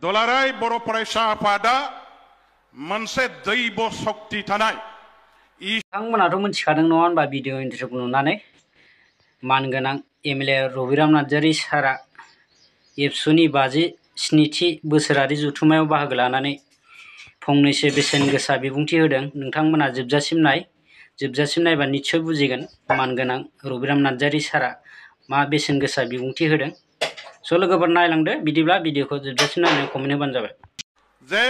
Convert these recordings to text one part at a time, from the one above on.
दुलाराय बर' फरायसा आफादा मोनसे दैब शक्ति थानाय बिथांमोनाथ' मिथिखादों नङा होनबा भिडिअ इन्टारभिउ नुनानै मानगोनां एमएलए रबिराम नार्जारी सारा एबसुनि 57थि बोसोरारि जथुम्मायाव बाहागो लानानै फंनैसो बेसेन गोसा बिबुंथि होदों। नोंथांमोना जोबजासिम नायबा निश्चय बुजिगोन मानगोनां रबिराम नार्जारी सारा मा बेसेन गोसा बिबुंथि होदों। स' लोगोफोर नायलांदो, बिदिब्ला भिडिअखौ जोबजासिम नायनानै कमेन्ट होबानो जाबाय। जे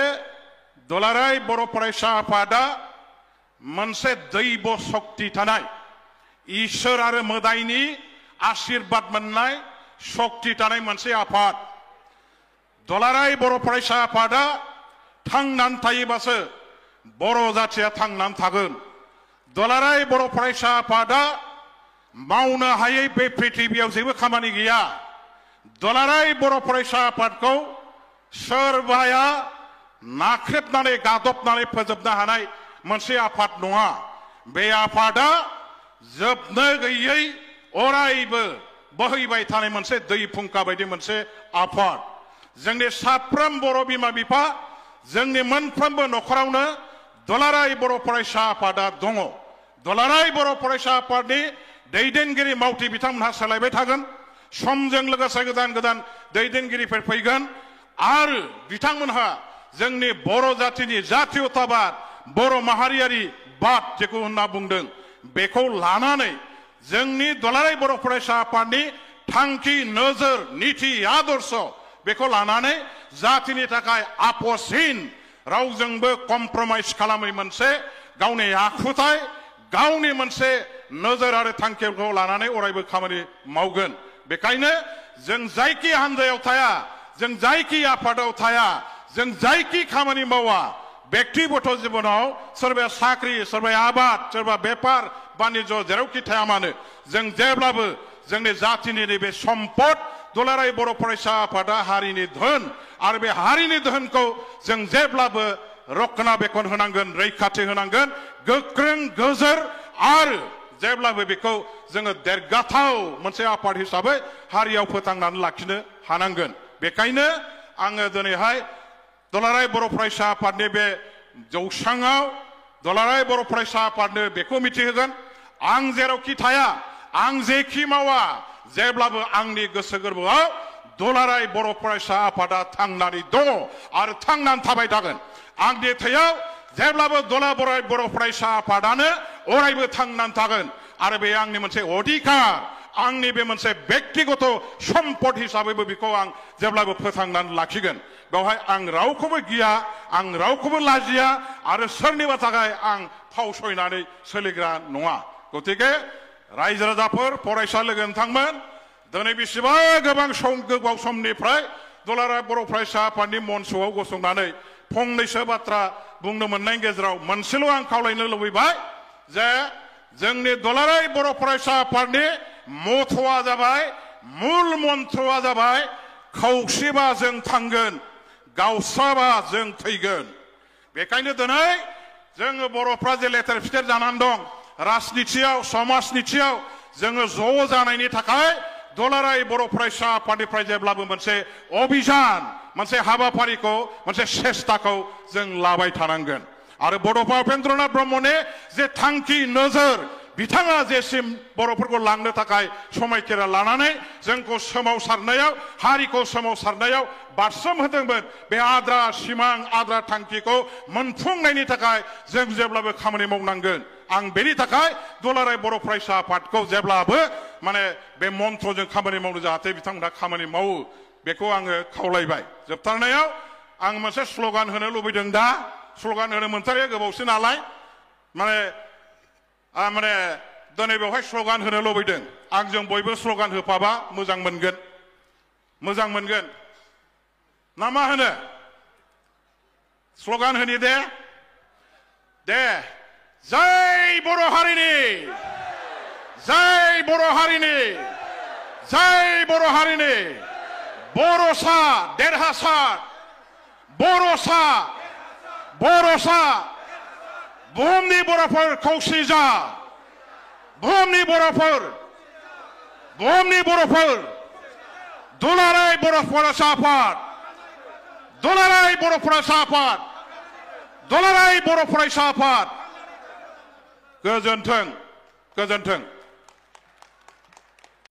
दुलाराय बर' फरायसा आफादा मोनसे दैब शक्ति थानाय इसोर आरो मोदायनि आशीर्बाद मोननाय शक्ति थानाय मोनसे आफाद। दुलाराय बर' फरायसा आफादा थांनानै थायोबासो बर' जाथिया थांनानै थागोन। दुलाराय बर' फरायसा आफादा मावनो हायै बे पृथिबियाव जेबो खामानि गैया। दुलाराय बर' फरायसा आफादखौ सोरबाया नाख्रेबनानै गादबनानै फोजोबनो हानाय मोनसे आफाद नङा। बे आफादा जोबनो गैयै अरायबो बोहैबाय थानाय मोनसे दै फुंखा बायदि मोनसे आफाद। जोंनि साफ्रोम बर' बिमा बिफा, जोंनि मोनफ्रोमबो नखरावनो दुलाराय बर' फरायसा आफादा दङ। दुलाराय बर' फरायसा आफादनि दैदेनगिरि मावथि बिथांमोनहा सोलायबाय थागोन। समजों लोगोसे गोदान गोदान दैदेनगिरिफोर फैगोन आरो बिथांमोनहा जोंनि बर' जातिनि जातीयताबाद, बर' माहारियारि बाद जेखौ होनना बुंदों, बेखौ लानानै जोंनि दुलाराय बर' फरायसा आफादनि थांखि, नोजोर, नीति, आदर्श बेखौ लानानै जातिनि थाखाय आपोसहीन, रावजोंबो कमप्रमाइज खालामै मोनसे गावनि आखुथाय, गावनि मोनसे नोजोर आरो थांखिखौ लानानै अरायबो खामानि मावगोन। बेखायनो जों जायखि हान्जायाव थाया, जों जायखि आफादाव थाया, जों जायखि खामानि मावा, व्यक्तिगत जीवनाव सोरबाया साख्रि, सोरबाया आबाद, सोरबा बेपार बानिज्य जेरावखि थाया मानो, जों जेब्लाबो जोंनि जातिनि नैबे सम्पद दुलाराय बर' फरायसा आफादा हारिनि धोन आरो बे हारिनि धोनखौ जों जेब्लाबो रक्षणाबेक्षण होनांगोन, रैखाथि होनांगोन, गोख्रों गोजोर आरो जेब्लाबो बेखौ जोङो देरगाथाव मोनसे आफाद हिसाबै हारियाव फोथांनानै लाखिनो हानांगोन। बेखायनो आङो दिनैहाय दुलाराय बर' फरायसा आफादनि बे जौसाङाव दुलाराय बर' फरायसा आफादनो बेखौ मिथिहोगोन, आं जेरावखि थाया, आं जेखि मावा, जेब्लाबो आंनि गोसो गोरबोआव दुलाराय बर' फरायसा आफादा थांनानै दङ आरो थांनानै थाबाय थागोन। आंनि थैयाव जेब्लाबो दुलाराय बर' फरायसा आफादानो अरायबो थांनानै थागोन आरो बे आंनि मोनसे अधिकार, आंनि बे मोनसे व्यक्तिगत सम्पद हिसाबैबो बेखौ आं जेब्लाबो फोथांनानै लाखिगोन। बेवहाय आं रावखौबो गिया, आं रावखौबो लाजिया आरो सोरनिबा थाखाय आं फावसयनानै सोलिग्रा नङा। गतिके रायजो राजाफोर, फरायसा लोगो नोंथांमोन, दिनै बेसेबा गोबाव समनिफ्राय दुलाराय बर' फरायसा आफादनि मन्चआव गसंनानै फंनैसो बाथ्रा बुंनो मोननायनि गेजेराव मोनसेल' आं खावलायनो लुबैबाय जे जोंनि दुलाराय बर' फरायसा आफादनि मथ'आ जाबाय, मुल मन्त्रआ जाबाय, खौसेबा जों थांगोन, गावस्राबा जों थैगोन। बेखायनो दिनै जोङो बर'फ्रा जे लेथेर फिथेर जानानै दं, राजनितियाव, समाजनितियाव जोङो ज' जानायनि थाखाय दुलाराय बर' फरायसा आफादनिफ्राय जेब्लाबो मोनसे अभियान, मोनसे हाबाफारिखौ, मोनसे सेस्ताखौ जों लाबाय थानांगोन। आरो बड'फा उपेन्द्रनाथ ब्रह्मनि जे थांखि, नोजोर, बिथाङा जेसिम बर'फोरखौ लांनो थाखाय समायखिरा लानानै जोंखौ सोमावसारनायाव, हारिखौ सोमावसारनायाव बारसोम होदोंमोन, बे आद्रा सिमां, आद्रा थांखिखौ मोनफुंनायनि थाखाय जों जेब्लाबो खामानि मावनांगोन। आं बेनि थाखाय दुलाराय बर' फरायसा आफादखौ जेब्लाबो माने बे मन्त्रजों खामानि मावनो जाहाथे बिथांमोनहा खामानि मावो, बेखौ आङो खावलायबाय। जोबथारनायाव आं मोनसे स्ल'गान होनो लुबैदों। दा स्ल'गान होनो मोनथारिया गोबावसो नालाय माने दिनै बेवहाय स्ल'गान होनो लुबैदों। आंजों बयबो स्ल'गान होफाबा मोजां मोनगोन, मोजां मोनगोन ना मा होनो? स्ल'गान होनि दे जय बर' हारिनि, जय बर' हारिनि, जय बर' हारिनि, बर'सा देरहासार, बर'सा बुहुमनि बर'फोर खौसे जा, बुहुमनि बर'फोर दुलाराय बर' फरायसा आफाद, दुलाराय बर' फरायसा आफाद दुलाराय बर' फरायसा आफाद गोजोन्थों गोजोन्थों।